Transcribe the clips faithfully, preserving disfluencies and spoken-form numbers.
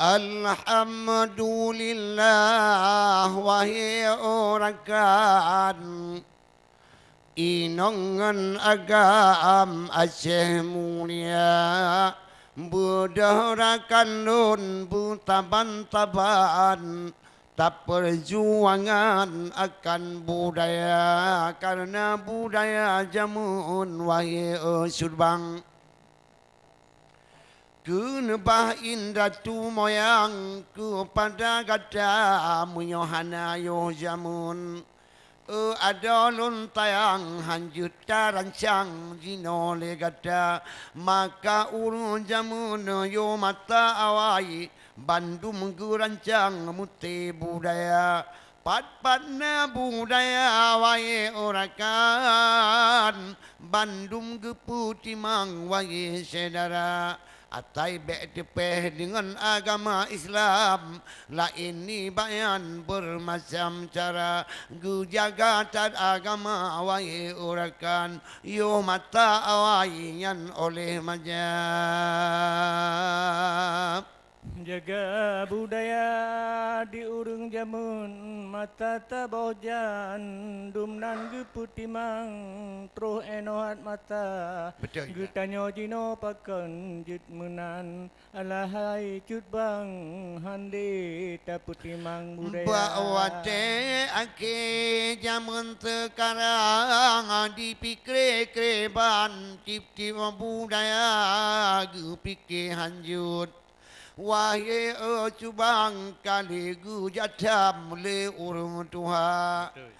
Alhamdulillah, wahé rakan, inong ngon agam Aceh mulia, beudôh rakan lôn beutaban-taban, tapeujuangan akan budaya, kareuna budaya jameun, wahé syedara. Keuneubah indatu moyang keupada gata, meunyoe hana yoh jameun, eu adoe lôn tayang, hanjeuet tarancang jinoe lé gata. Maka ureuëng jameun yoh mata awai, bandum geurancang meuté budaya. Pat-pat na budaya, wahé rakan, bandum geupeutimang, wahé syedara. Atai bék teupéh deungon agama Islam, laén nibak nyan beureumacam cara. Geujaga that agama, wahé rakan, yoh mata awai nyan óh lheueh maja. Jaga budaya di ureuëng jameun, mata taboh jan, dum nan geupeutimang, troh inoe hat mata. Beutôi, Ustaz. Geutanyoe jinoe pakon jeuet meunan, alahai cut bang, hán lé tapeutimang budaya. Bak watée akhé jameun seukarang, dipike keureban tieb-tieb budaya geupike hanjeuet. Wahé, eh, cubang ka lheueh geujatam lé ureuëng tuha. Beutôi.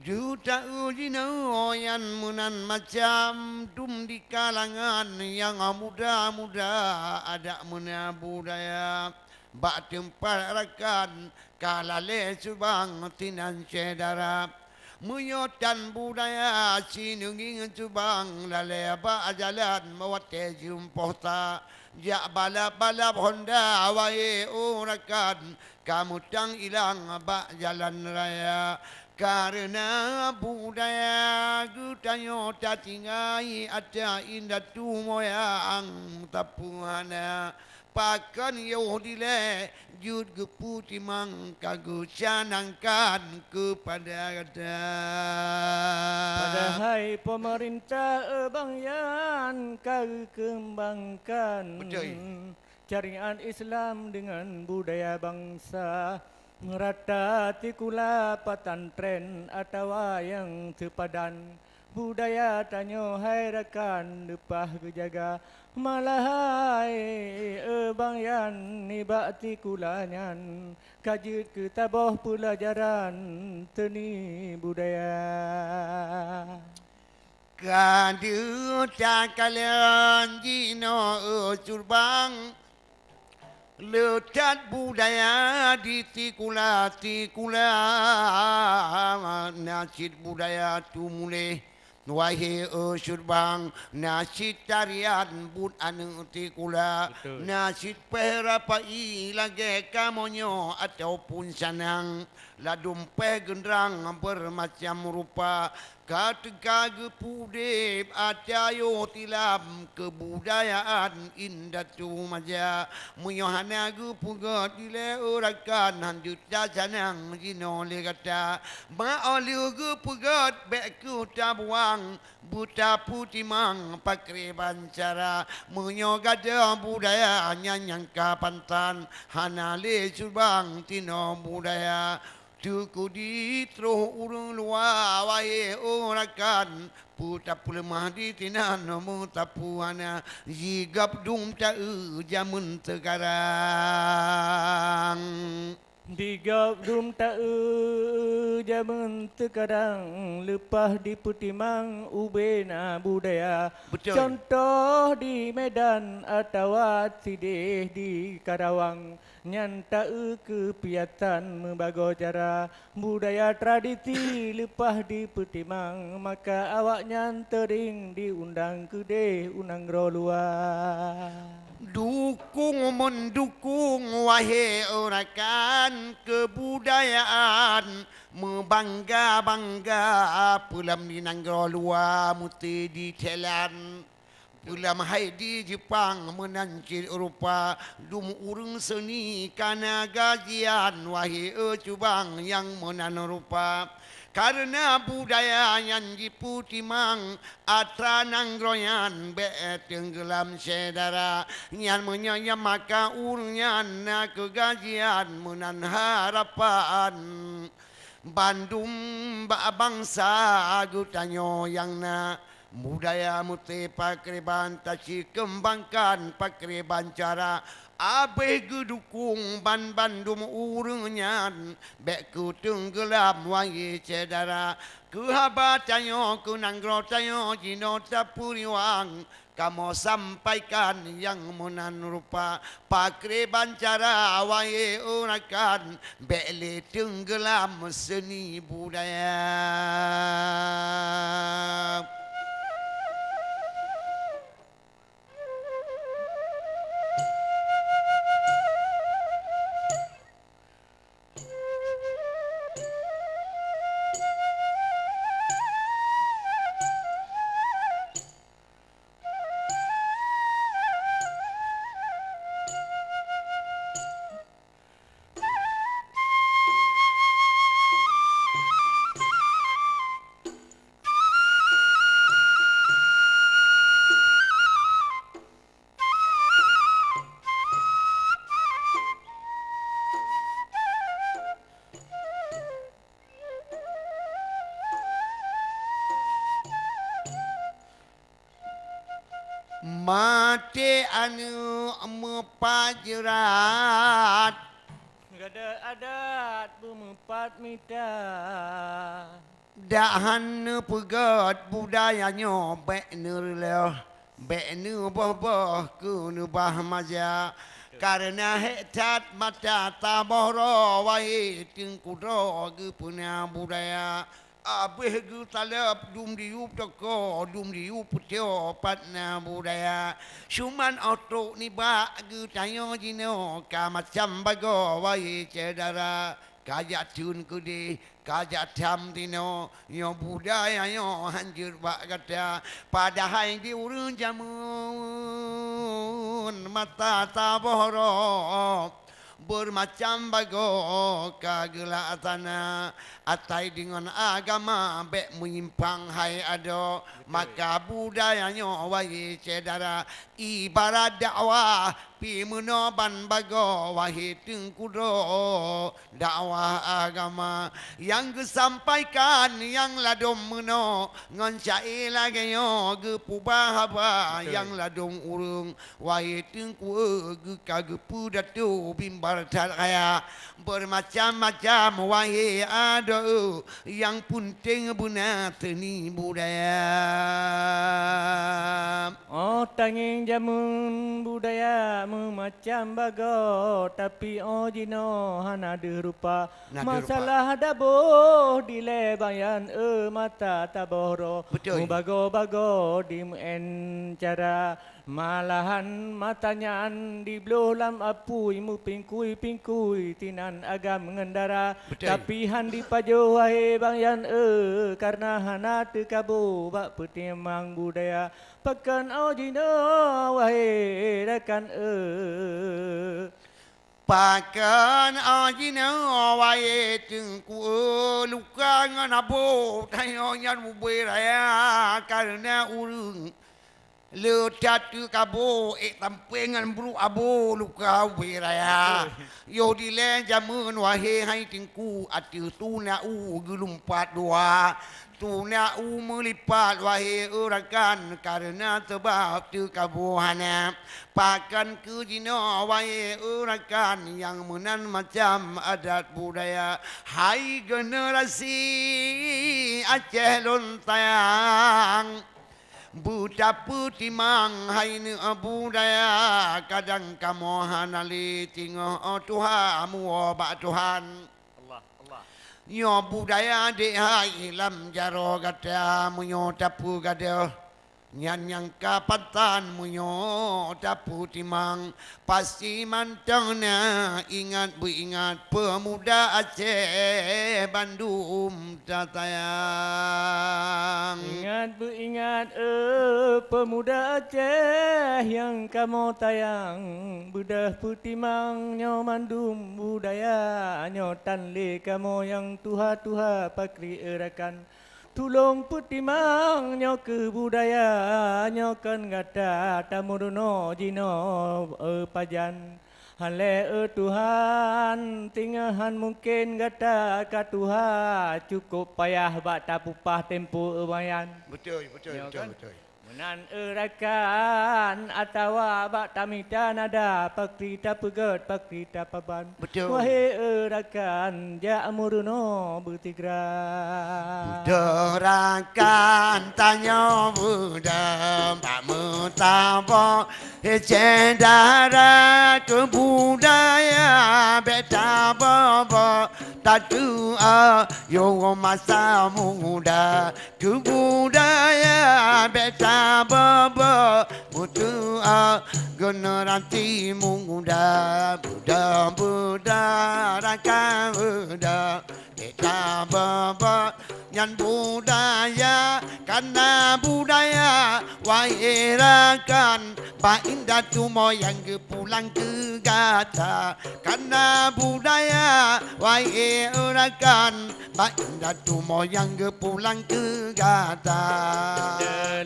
Juta jinoe nyan meunan macam dum di kalangan nyang muda-muda adat meunan budaya. Bak teumpat rakan ka lalée cubang sinan syedara. Meunyoe tan budaya sineungieng cubang lalée bak jalan, watée jeuem poh sa jak balap-balap honda, wahé oh rakan, ka meutang ilang bak jalan raya. Kareuna budaya geutanyoe tatinggai atra indatu moyang tapeuhana. Pakon yoh dilée jeuet geupeutimang ka geucanangkan keupada gata. Padahai peumeurintah, eh, bang nyan ka geukeumbangkan. Beutôi. Syariat Islam deungon budaya bansa, meurata sikula, pesantren atawa nyang seupadan. Budaya tanyoe hai rakan leupah geujaga, malah hai, eh, bang nyan nibak sikula nyan ka jeuet keu saboh peulajaran seuni budaya. Ka deuh takalon jinoe, eh, cubang, le that budaya di sikula-sikula, na cit budaya teumuléh. Wahé, eh, cubang, na cit tarian buet aneuëk sikula, beutôi, na cit péh rapai lagée kamoe nyoe ataupun sanang, ladum péh geundrang beureumacam rupa. Ka teuka geupeuudeb atra yoh tilam keubudayaan indatu maja. Meunyoe hana geupeugét dilée rakan, hanjeuet tacanang jinoe lé gata. Bak óh lheueh geupeugét bék kheueh tabuang, beutapeutimang pakriban cara. Meunyoe gadôh budaya nyan nyang ka pantan, hana lé cubang tinoe budaya. Teukeudi troh ureuëng luwa, wahé oh rakan, peue tapeuleumah di sinan meutapeuhana, jigab dum taeu jameun teukarang. Digab dum taeu jameun teukarang, leupah dipeutimang ubena budaya. Beutôi. Contoh di Medan atawa sideh di Karawang. Nyan taeu keu piatan meubagoe cara, budaya tradisi leupah dipeutimang, maka awaknyan teuring diundang keudeh u nanggroe luwa. Dukung meundukung, wahé rakan, keubudayaan, meubangga-bangga, peulam di nanggroe luwa meusti ditelan. Peulam hai di Jepang meunan cit rupa, dum ureuëng seuni kana gajian, wahé e cubang nyang meunan rupa. Kareuna budaya nyan jipeutimang, atra nanggroe nyan bék teunggeulam syedara. Nyan meunyoe nyan maka ureuëng nyan na keugajian meunan harapan. Bandum bak bansa geutanyoe nyang na budaya meuté pakriban tacikeumbangkan pakriban cara abéh geudukong ban bandum ureuëng nyan bék keuteunggeulam wahé syedara. Keu haba tanyoe keu nanggroe tanyoe jinoe tapeuriwang kamoe sampaikan nyang meunan rupa. Pakriban cara wahé e rakan bék lé teunggeulam seuni budaya. Maté aneuëk meupat jeurat. Gadôh adat beumeupat mita. Dak han neupeugét budaya nyoe bék neureulôh, bék neuboh-boh keu neubah maja. Kareuna hék that mata taboh droe wahé teungku droe geupeuna budaya. Abéh geutaleueb dum diyueb toko, dum diyueb peutioe pat na budaya. Cuman óh trok nibak geutanyoe jinoe ka macam bagoe wahé syedara. Ka jak theun keudeh, ka jak tham tinoe, nyoe budaya nyoe han jeuet bak gata. Padahai di ureuëng jameun mata taboh droe, beumacam bagoe ka geulaksana. Asai deungon agama bék meunyimpang hai adoe. Maka budaya nyoe wahé syedara ibarat dakwah pih meunoe ban bagoe wahé teungku droe. Dakwah agama nyang geusampaikan nyang ladôm meunoe ngon syaé lagée nyoe geupeuba haba nyang ladôm ureuëng. Wahé teungku e geuka geupeudato bimbar that raya. Beumacam-macam wahé adoe, nyang peunteng beuna seuni budaya. Óh tangieng jameun budaya meumacam bagoe, tapi óh jinoe hana deuh rupa. Masalah daboh dilée bayan e mata taboh droe. Meubagoe-bagoe di meuén cara. Malahan mata nyan dibloh lam apui meupingkui-pingkui tinan agam ngon dara. Tapi han dipajoh wahé bayan e, kareuna hana teukabo bak peutimang budaya. Pakon óh jinoe wahé rakan e. Pakon óh jinoe wahé teungku e, luka ngon abo tanyoe nyan ubé raya kareuna ureuëng le that teukabo ék sampé ngon bruek abo luka ubé raya. Yoh dilée jameun wahé hai teungku ateueh tuna u geulumpat dua. Tuna u meulipat wahé e rakan kareuna sabab teukabo hana. Pakon keu jinoe wahé e rakan nyang meunan macam adat budaya hai generasi Aceh lôn sayang. Beutapeutimang hai neuk budaya kadang kamoe hana lé tingoh tuha muwoe bak Tuhan. Nyoe budaya dek hai lam jaroe gata meunyoe tapeugadôh. Nyan nyang ka pantang meunyoe tapeutimang, pasti mantong na ingat beuingat peumuda Aceh bandum tatayang. Ingat beuingat, eh, peumuda Aceh nyang kamoe tayang, beudôh peutimang nyoe mandum budaya nyoe tan lé kamoe nyang tuha-tuha pakri e rakan. Tulông peutimang nyoe keu budaya nyoe kon gata tameurunoe jinoe, eh, pajan. Hana lé, eh, Tuhan, singoh han mungken gata ka tuha, cukôp payah bak tapupah tempo, eh, mayan. Beutôi, beutôi, nyoe beutôi, kan? Beutôi. Meunan, eh, rakan, atawa bak tamita nada, pakri tapeugét, pakri tapaban. Beutôi. Wahé, eh, rakan, jak meurunoe beusigra. Beudôh rakan tanyoe beudôh bak meutabah, syedara keu budaya bék taboh-boh, tatu'oh yoh masa muda. Keu budaya bék taboh-boh, meutu'oh generasi muda. Beudôh-beudôh rakan beudôh, bék taboh-boh nyan budaya, kareuna budaya wahé rakan, bak indatu moyang geupulang keu gata. Kareuna budaya wahé rakan, bak indatu moyang geupulang keu gata.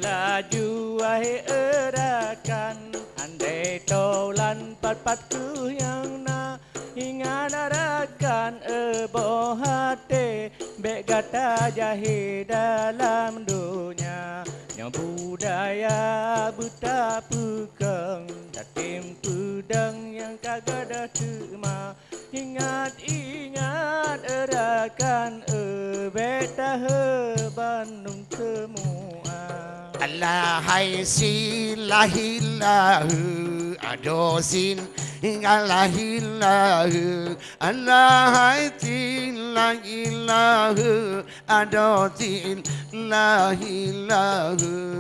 Laju wahé rakan, andai tolan pat-pat kheueh nyang na, ingat rakan, eh, boh até, bék gata jahé dalam donya. Nyoe budaya beutapeukong, tatem peudong nyang ka gadôh teuma. Ingat-ingat, eh, rakan, eh, bék taheueh bandum teumua. Allahai sin lahillahu adosin, lahillahu, Allahai sin lahillahu adosin, lahillahu.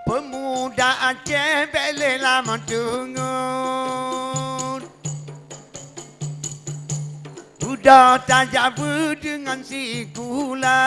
Peumuda Aceh bék lé lam teungeut, beudôh tajak beudeungon sikula.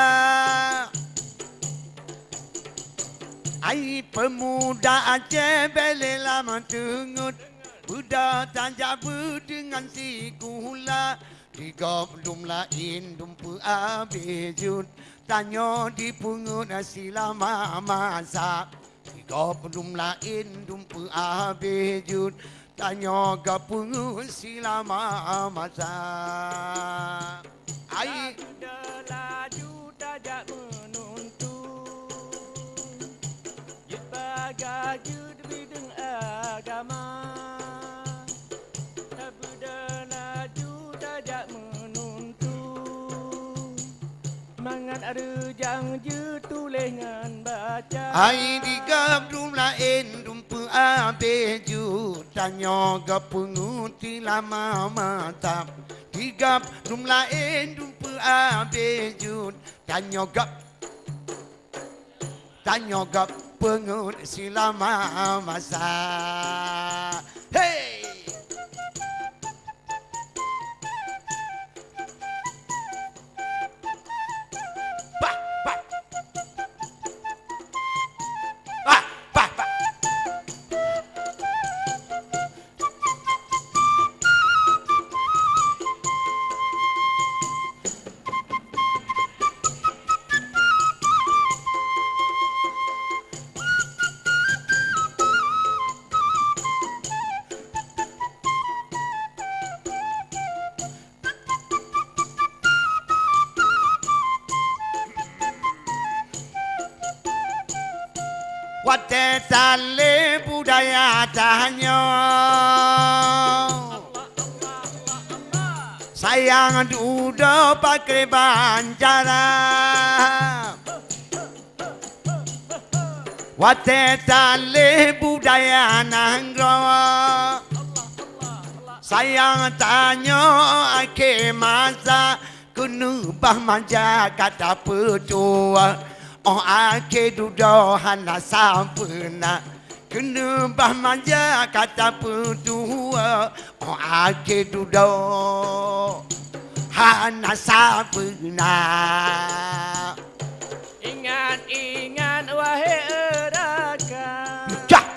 Ai peumuda Aceh bék lé lam teungeut, beudôh tajak beudeungon sikula. Di gob dum laén dum peuabéh jeuet, tanyoe jipeungeut silama masa. Di gob dum laén dum peuabéh jeuet, tanyoe geupeungeut silama masa. Ai. Laju tajak meununtung, jeuet paga jeuet bideueng agama. Tabeudôh laju tajak meununtung, mangat reujang jeuet tuléh ngon baca. Ai di gob dum laén dum peuabéh jeuet, tanyoe geupeungeut silama masa. Di gob dum laén dum peuabéh jeuet, tanyoe geup Tanyoe geupeungeut silama masa. Hei! Bah, bah. Bah, bah, bah. Patéh talé budaya tanyoe, sayang dudoe pakriban cara. Watée talé budaya nanggroe, sayang tanyoe akhé masa, keuneubah manja ka tapeutuwoe. Óh akhé dudoe hana sapeue na, keuneubah manja ka tapeutuwoe. Óh akhé dudoe hana sapeue na. Ingat-ingat, wahé rakan, cak,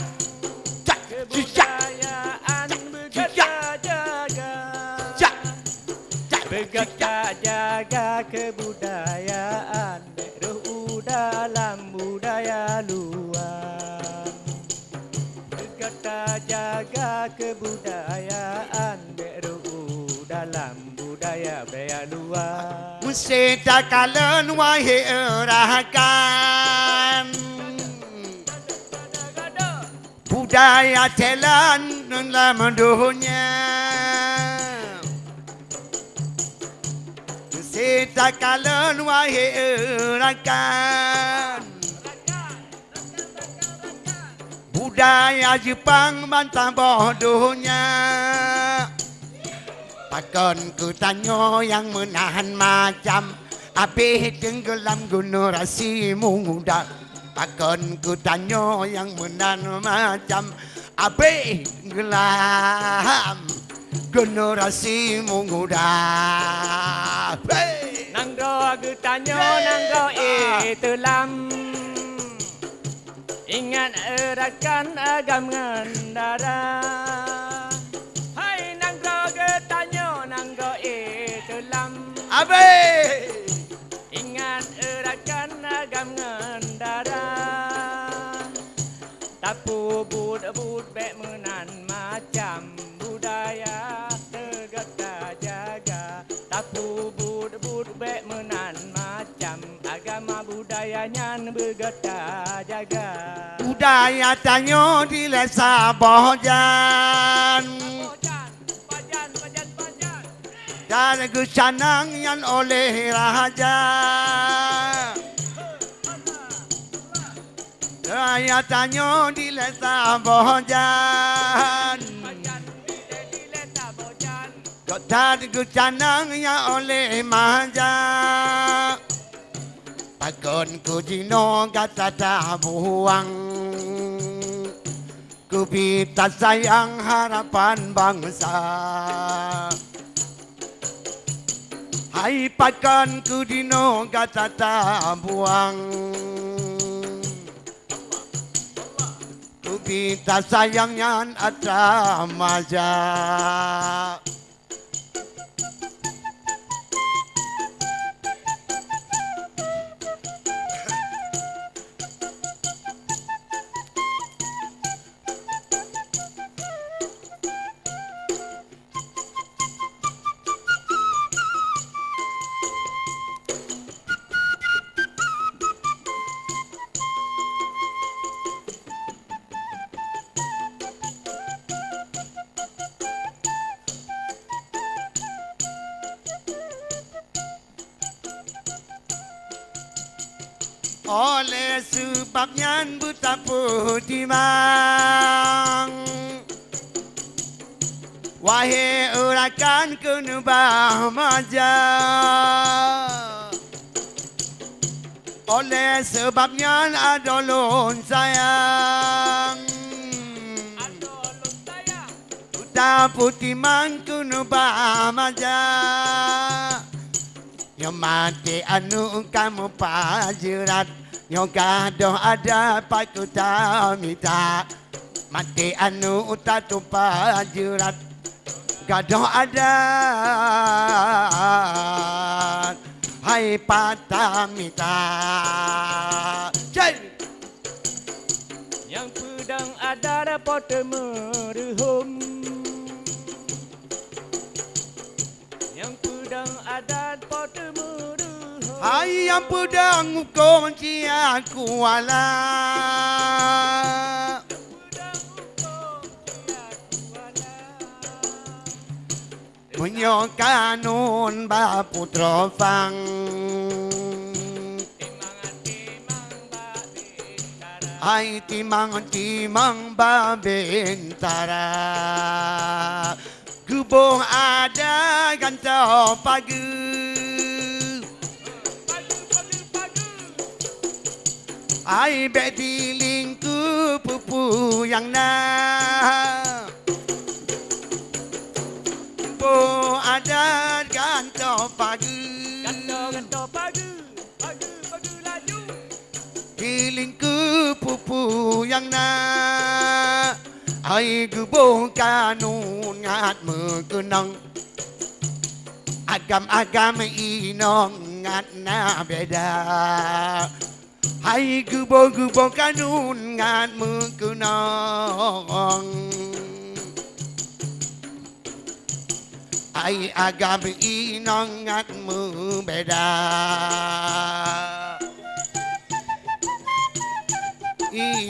cak, cak, kebudayaan cak, beugata jaga. Cak, cak, cak. Beugata jaga kebudayaan, bék rôh u dalam budaya luwa. Gata jaga kebudayaan, bék rôh u dalam budaya bea luwa. Meusé takalon, wahé rakan, budaya Thailand lam donya. Meusé takalon, wahé rakan, budaya Jeupang ban saboh donya. Pakon keu tanyoe nyang meunan macam, abéh teunggeulam generasi muda. Pakon keu tanyoe nyang meunan macam, abéh teunggeulam generasi muda. Hei! Nanggroe geutanyoe, hei, nanggroe Islam. Ingat, eh, rakan agam ngon dara. Hai nanggroe geutanyoe, nanggroe Islam. Abéh! Ingat, eh, rakan agam ngon dara. Tapeubuet-buet bék meunan macam, budaya teugata jaga. Tapeubuet-buet bék meunan macam, agama budaya nyan beugata jaga. Budaya tanyoe dilée saboh jan. Saboh jan, pajan, pajan, pajan. Dan geucanang nyan oleh raja. Raya tanyoe dilée saboh jan. Kok that geucanang ya oleh maja. Pakon keu jinoe gata tabuang. Keubiet tasayang harapan bansa. Hai pakon keu dinoe gata tabuang. Keubiet tasayang nyan atra maja. Oleh seubab nyan beutapeutimang, wahé rakan keuneubah maja. Oleh seubab nyan adoe lôn sayang, beutapeutimang keuneubah maja. Nyoe maté aneuëk ka meupajerat, nyoe gadôh adat pat keu tamita. Maté aneuëk tatupa jeurat, gadôh adat hai pat tamita. Cai! Nyang peudong adat po teumeureuhom. Nyang peudong adat po teumeureuhom. Hai nyang peudong hukôm siat kuala. Meunyoe kanun bak putroe Fang, hai timang-timang bak bintara. Geuboh adat gantoe pageue. Ai bèk dilingku peue-peue nyang na. Boh adat gantoe pageue. Gantoe, gantoe pageue. Pageue, pageue laju. Dilingku peue-peue nyang na. Ai geuboh kanun ngat meukeunong. Agam-agam inong ngat na beda. Hai geuboh-geuboh kanun ngat meukeunong. Ai agam inong ngat meubeda. Ih,